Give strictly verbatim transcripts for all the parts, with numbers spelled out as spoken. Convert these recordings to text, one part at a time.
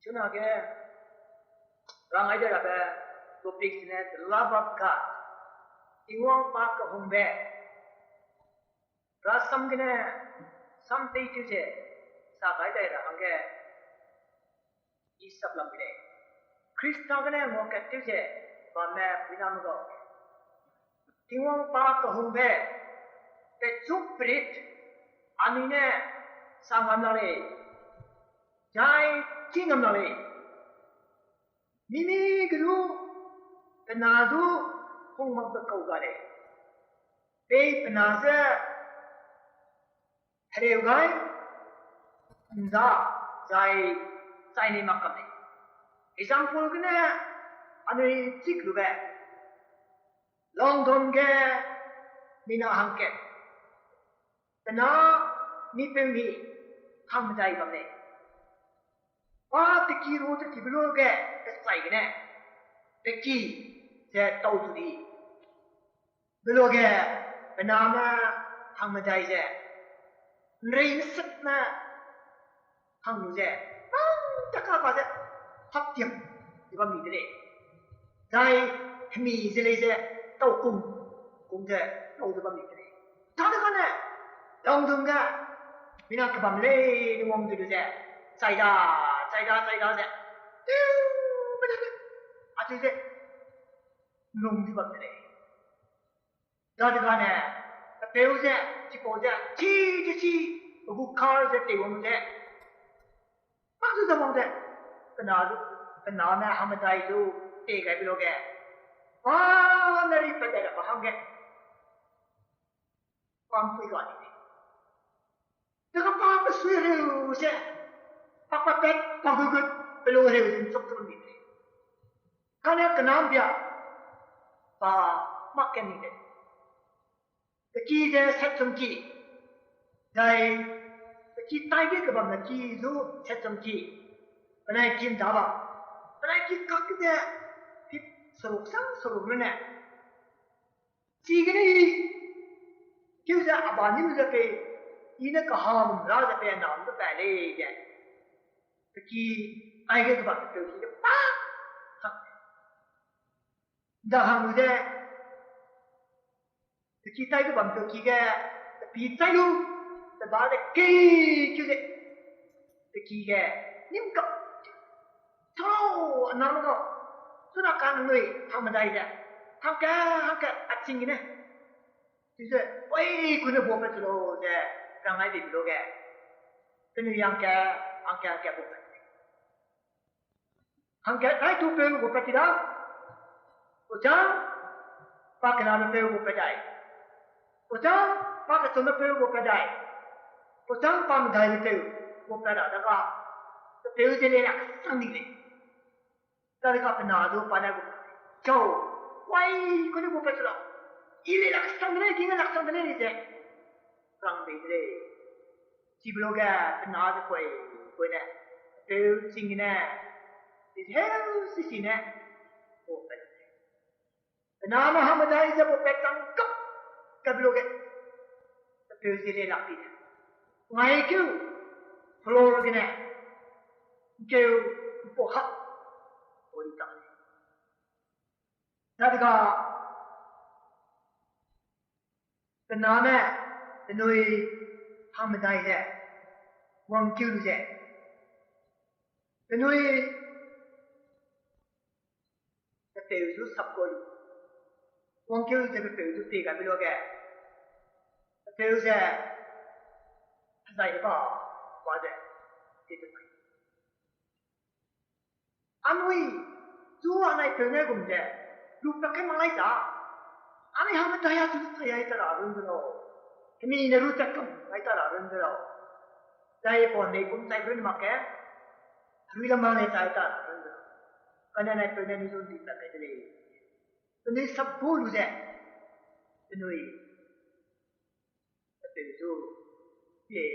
Chunage, rangai de rabe topic ne the love of God. Tingwang pa kehungbe. Rasam gene, sam tei tu ze, sa gai dai ra hangge, i sap lam de lei. Khrista gene ngua kat tu ze, bamme puina me gau. Tingwang pa kehungbe, pechu prit, anui ne sa ngam la lei, zai chi ngam la lei. Mimi ge du, pe na du, hung mak be kau ga lei. Pei pe na ze, hereu gai, nda, zai, chai nei mak kam lei. Example gene, anui chik lube, London ge, mina hangkat, pe na, mi peu mi, hangmedai bam lei. Pa teki ru te tibe lu ge, pe chai gene, teki, ze tau tu di. Beluage, pe name hangmedai ze, nrei nsetme hang lu ze, mang taka ba ze, hap tiam, di bam mi de lei. Zai, hemi ze lei ze, tau kum, kum ze, tau de bam mi de lei. Dadegane, London ge, mina kebam lei, ni wang de lu ze, chai da, chai da, chai da ze, tiu, pe da, a chu ze, nung di bam de lei. Dadegane, pepeu ze, chipau ze, chi, chi, chi, pe gu car ze teiwang ze, pa zu ze wang ze, pe na zu, pe name hangmedai zu, tei gaibe luage, pa ne ri pe dai ra ba hangge, pa mpui ga di. Dega pa pe sui reu ze, pa pa pet, pa gugut, pe lu reu ze nchuk tu mi de. Kane kenam bia, pa mâ ken ni de. Pe ki ze set chum ki, zai, pe ki tai ge kebambe ki zu set chum ki, penai ki nda bam, penai ki kak de, pit seruk sang seruk runne. Chigene i, keu ze a ba nim ze pei, i ne kaham ra ze pei a nam ge pa lei ge. Pe ki, tai ge kebam pe ki ge pa, ha. Da hang lu ze, pe ki tai ge bam pe ki ge, pe pi chai lu, pe ba de kei keu ze, pe ki ge, nim kap, chau, a nam ga, chuna kanui, hangmedai ze, hangke, hangke, a ching gene. Chize, oi, kune buapat chu lau ze, rangai di be luage. Penui hangke, hangke, hangke buapat. Hangke, tai tu peu buapat ti da. Uchang, pa kename peu buapat dai. Uchang, pa kechumbe peu buapat dai. Uchang, pa medaibe peu buapat da, daga. Pe peu ze lei lak sang di lei. Dadega pe na du pa ne gu, chau, wai, kune buapat chu lau. I lei lak sang de lei, ki ne lak sang de lei ze. Rang bei de lei. Chibe luage pe na ze kuai, kuai ne. Peu ching ne. Di heu sisi ne. Buapat. Pe name hangmedai ze buapat chang kap, kabe luage. Pe peu ze lei lak di ne. Ngai keu, floor gene. Keu, mpu hap. Oi ta. Dadega, pe name, penui, hangmedai ze, wangkeu lu ze, penui, pepeu zu sapkau lu, wangkeu ze pepeu zu pie gabe luage, pepeu ze, hezai de ba, ba ze, ti te sai. Anui, chu anai peu ne gum ze, lupat kai mak lai za. Anui hangmedai a chu chai ai ta ra run de lau. Hemi ne ru tat kam ai ta ra run de lau. Zai pau nei kum chai run mak ge, herui lam ma ne chai ta ra run de lau. Kane anai peu ne ni zu ndipat kai de lei. Penui sap gu lu ze, penui, pepeu zu, pie,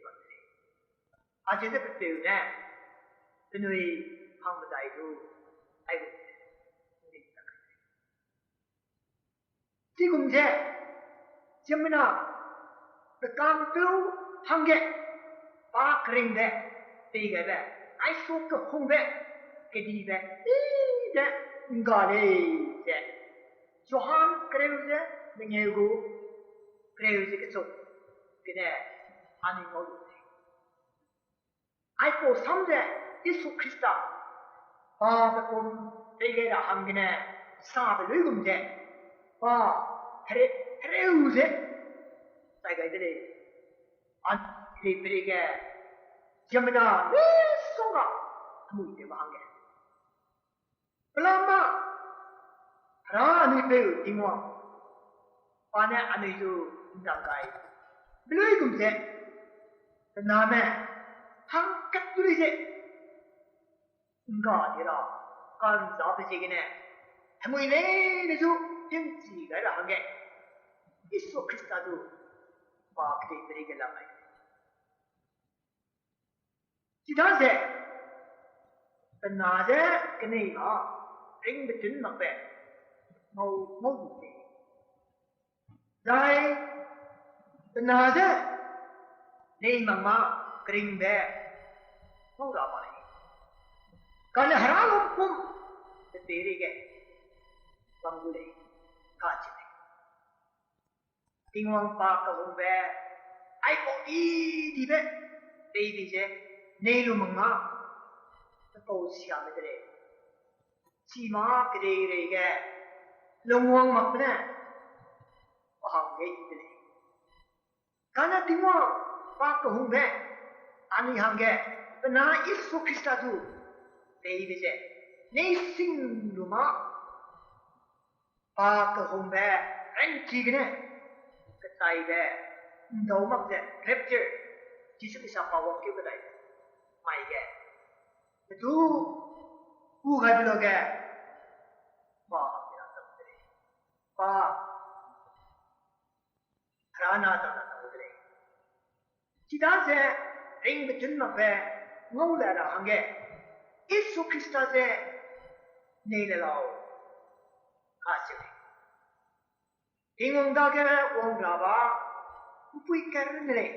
bam de lei. Acheu ze pepeu ne, penui, hangmedai zu, ai gu, chigum ze, ziemmena, pe kampeu hangge, pa keringbe, pei gaibe, Aisu kehungbe, kedibe, i de, ngga lei ze. Johan kereu ze, mengeu gu, kereu ze kechum, gene, anui ngau lu lei. Aipau sam ze, Jisu Khrista, pa pe pum, pei gai ra hanggene, sabe luigum ze, pa, here, hereu ze, chai gai de lei. An, peireige, ziemmena, misongga, hemui tewbe hangge. Pelama, Hera anui peu Tingwang, pa ne anui zu ndam gai. Beluigum ze, pe name, hangkat du lei ze, ngga di ra, ka'nzabe ziegene, hemui leine zu, tingchi gai ra hangge, Jisu Khrista du, pa kedei peireige lam gai. Chidaze, pe na ze kenei ma, ringbe tun makbe, ngau, ngau du lei. Zai, pe na ze, nei mak ma, keringbe, ngau ra ma lei. Kane Hera lumpum, pe peireige, bam gu lei, kacheu lei. Tingwang pa kehungbe, aipau di dibe, pei di ze, nei lu mak ma, pe pau siabe de lei. Chima kedeireige, lungwang makbe ne, pa hangge i de lei. Kane Tingwang pa kehungbe, anui hangge, pe na Jisu Khrista zu, peibe ze, nei sing lu ma, pa kehungbe, rangki gene, ketaibe, ndau mak ze, rapture, Jisu Khrista pa wangkeu kedai, mai ge, petu, ku gaibe luage, pa, pa, Hera na dana tau de lei. Chidaze ringbe tun makbe ngau le ra hangge, Jisu Khrista ze nei le lau, kacheu lei. Tingwang dage wang ra ba, ’mpui kereu ne lei,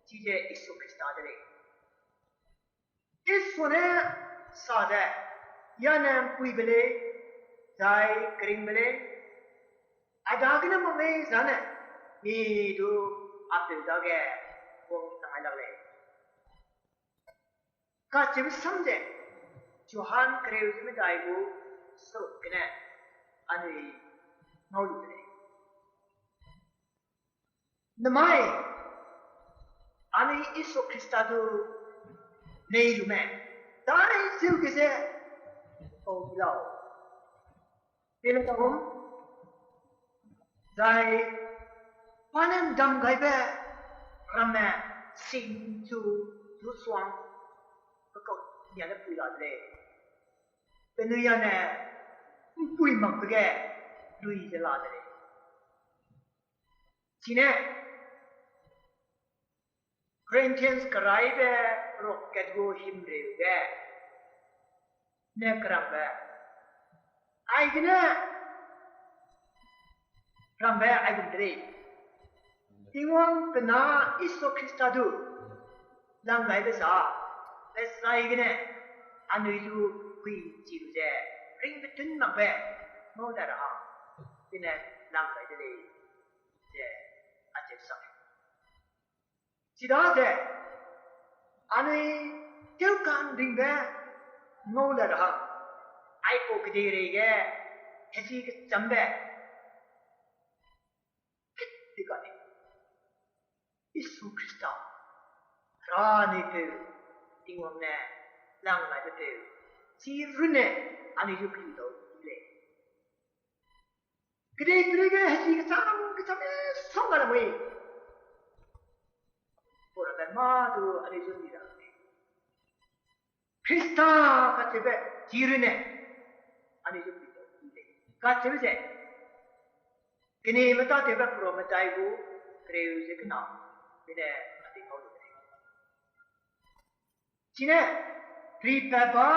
chize Jisu Khrista de lei. Isua ne sa ze, ya ne ’mpuibe lei, zai keringbe lei, a dagene mak lei zane, mi du a peu dage wang tangai lak lei. Kacheube sam ze, Johan kereu ze medai gu seruk gene, anui ngau lu de lei. Nemai, anui Jisu Khrista du nei lume, dai zeu ge ze, pau di lau. Pele tau, zai, pa ne ’ndam gaibe, ramme, sing chu, zu suang, pe kau, ya ne pui la de lei. Penui ya ne, ’mpui makbe ge, lui ze la de lei. Chine, Corinthians keraibe rok kat gu himreu ge, ne kerambe, aigene, rambe aigum de lei. Tingwang pe na Jisu Khrista du, lang gaibe za, pe zai gene, anui du pui chi lu ze, ringbe tun makbe, ngau da ra, chine lang gai de lei, ze, acheu sa lei. Chidaze, anui tewka'nringbe ngau le ra, aipau kedeireige, hezi kechambe, kit di ga lei. Jisu Khrista, Hera anui peu, Tingwang ne, lang gaibe peu, chi runne, anui zu pei dau di lei. Kedeiperei ge hezi kecham, kecham e sangga lamui. Pau rabe mâ du anui zu di ra lei. Khrista kacheube chi runne, anui zu pei dau di lei. Kacheube ze, kenime tâtewbe pera medai gu, kereu ze kena, bine, a di ngau lu lei. Chine, ripat ba,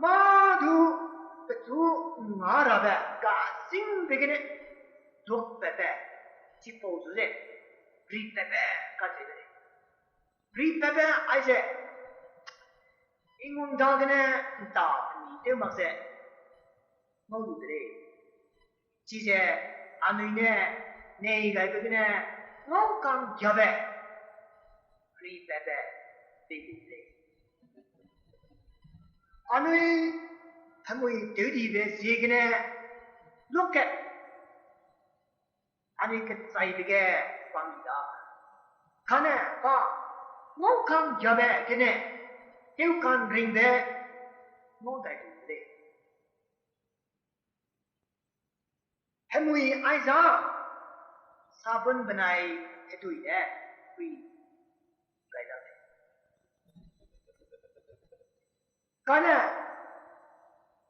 mâ du, pechu nga rabe, kazingbe gene, duakpatbe, chipau zu ze, ripatbe, kacheu de lei. Ripatbe aize, Tingwang dagene nta peni tew mak ze ngau lu de lei. Chize anui ne nei gaibe gene ngau ka'nggiabe, ri patbe pei lu de lei. Anui hemui tewdibe ziegene lukat anui kechaibe ge bam di da. Kane pa ngau ka'nggiabe gene tew ka'nringbe ngau dai lu de lei. Hemui aiza sabun benai hedui ne pui gai da lei. Kane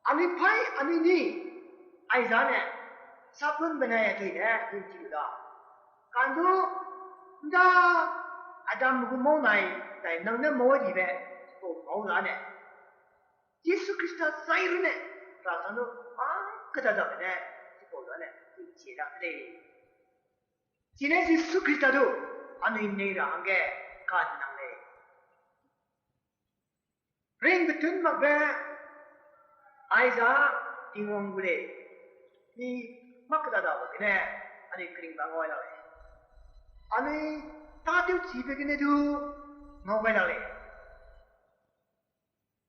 anui paî anui ni aiza ne sabun benai hedui ne pui chi lu da. Kandu nda Adam gu mau nai zai nang ne mau dibe chipau mau zane Jisu Khrista zai runne ra sang du a kedadabe ne chipau zane pui chi da de lei. Chine Jisu Khrista du anui nei ra hangge kanang lei. Ring betun makbe aiza Tingwang gu lei, mi mâ kedadabe gene anui keringbe ngau gai la lei. Anui tâtewchibe gene du ngau gai la lei.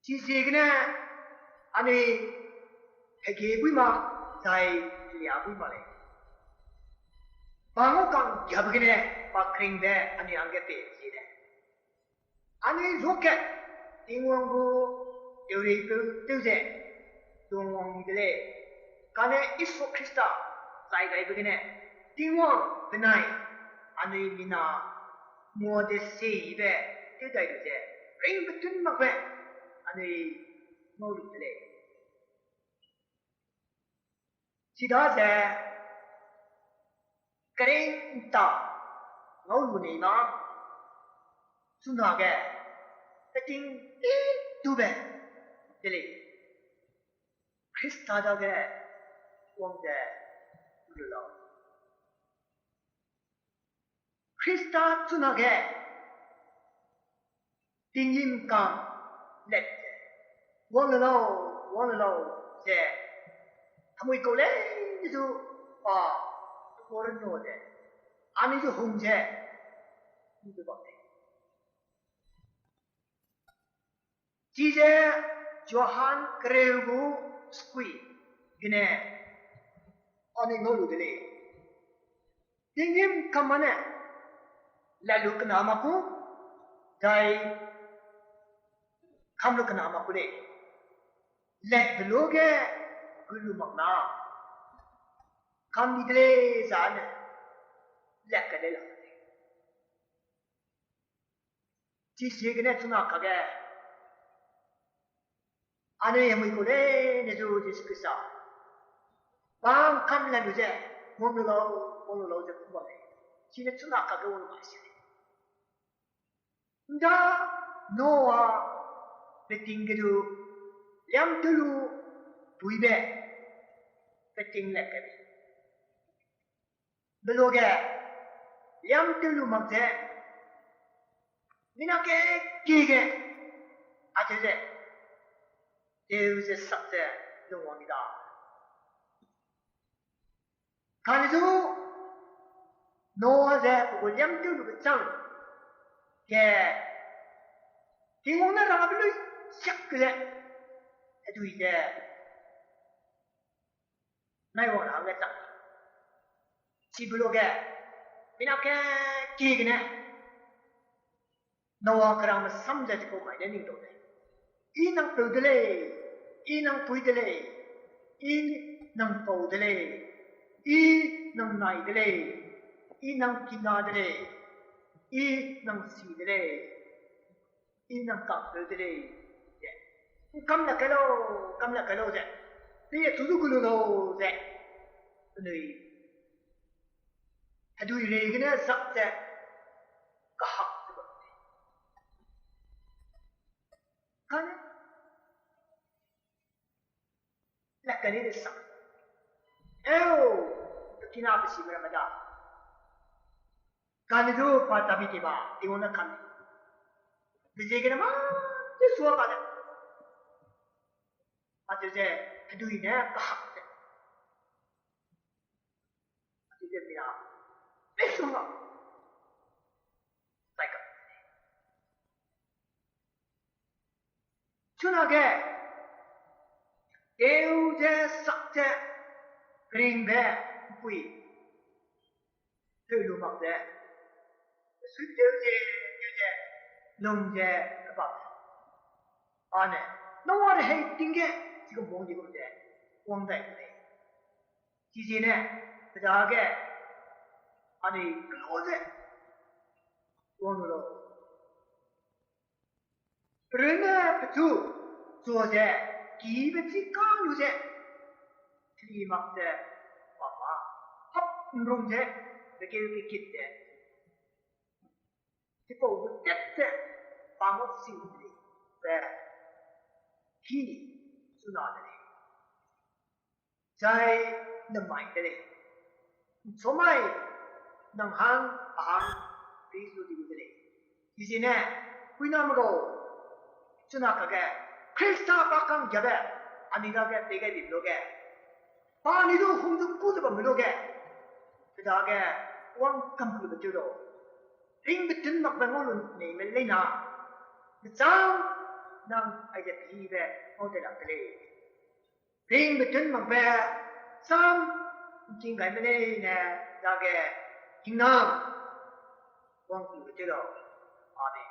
Chiziegene anui hege bui ma, zai helia bui ma lei. Pa ngau ka'nggiabe gene pa keringbe anui hangge pei ziene anui lukat Tingwang gu teureipeu tew ze lungwang mi de lei. Kane Jisu Khrista zai gaibe gene Tingwang benai anui mina nguadesiebe tew dai lu ze ring betun makbe anui ngau lu de lei. Chidaze kering nta ngau lu nei na, chunage peting titube de lei. Khrista dage wang ze lu lau. Khrista chunage tinggîm kam let ze, wang le lau, wang le lau ze, hemui kau leine zu pa, tuku renua ze, anui zu hung ze, lu ze bam lei. Chize Johan kereu gu sekui gene anui ngau lu de lei. Tinggîm kam mane lat lu kena mak ku, zai kam lu kena mak ku lei. Latbe lu ge gu lu mak na, kam di de lei zane lat ka de la de lei. Chiziegene chuna kage anui hemui kau leine zu Jisu Khrista bam kam lat lu ze, wang lu lau, wang lu lau ze ku bam lei. Chine chuna kage wang lu mak si lei. Nda Noa peting ge du liamtew lu puibe peting lat kai lei. Beluage liamtew lu mak ze, mina ke ki ge, acheu ze, tew ze sak ze lungwang di da. Kane zu Noa ze pe gu liamtew lube chang ge, Tingwang ne rabe lui siak ke ze, hedui ze nai wang ra hangge chang. Chibe luage, mina ke ki gene Noa kerangme sam ze chipau mai ne ning dau lei. I nang peu de lei, I nang pui de lei, I nang pau de lei, I nang nai de lei, I nang kina de lei, I nang si de lei, I nang kangpeu de lei, ze. Kam la kai lau, kam la kai lau ze. Pei e chu du gu lu lau ze. Penui hedui rei gene sak ze, kahak ze bam lei. Kane, la kane de sak. Eu, kina pe sime ramme da. Kane du pa tabi ke ba, Tingwang ne kam. Pe ziegene mâ, te sua ka de. ze, hedui ne kahak ze. Hedui ze mia, pei sung a. Sai ka. Chunage, teu ze sak ze, keringbe mpui, teu lu mak ze, sui teu ze, teu ze, lung ze, kebak. Ane, Noa rehei ting ge, chigum bung di gum ze, wang dai de lei. Chiziegene, pe dage, anui kelo ze, wang lu lau. Perunne pechu, chua ze, kibe chi ka lu ze, chili mak ze, pa pa, hap nrung ze, pe keu kekit ze, chipau gu tat ze, pa ngau sing de lei, pe, ki, chuna de lei. Zai nemai de lei. Nchumai nang hang a hang ri zu di de lei. Chiziegene, puiname gau, chuna kage, Khrista pa kanggiabe, anui dage pei gai di luge, pa anui du hung du ku ze bamme luge, pe dage wang kam lube tew lau. Ringbetun makbe ngau lu neime leina, mechang nang aize peibe ngau de lak de lei. Ringbetun makbe sam ’ngking gaime leine dage hingnam wang lube tew lau. Amen.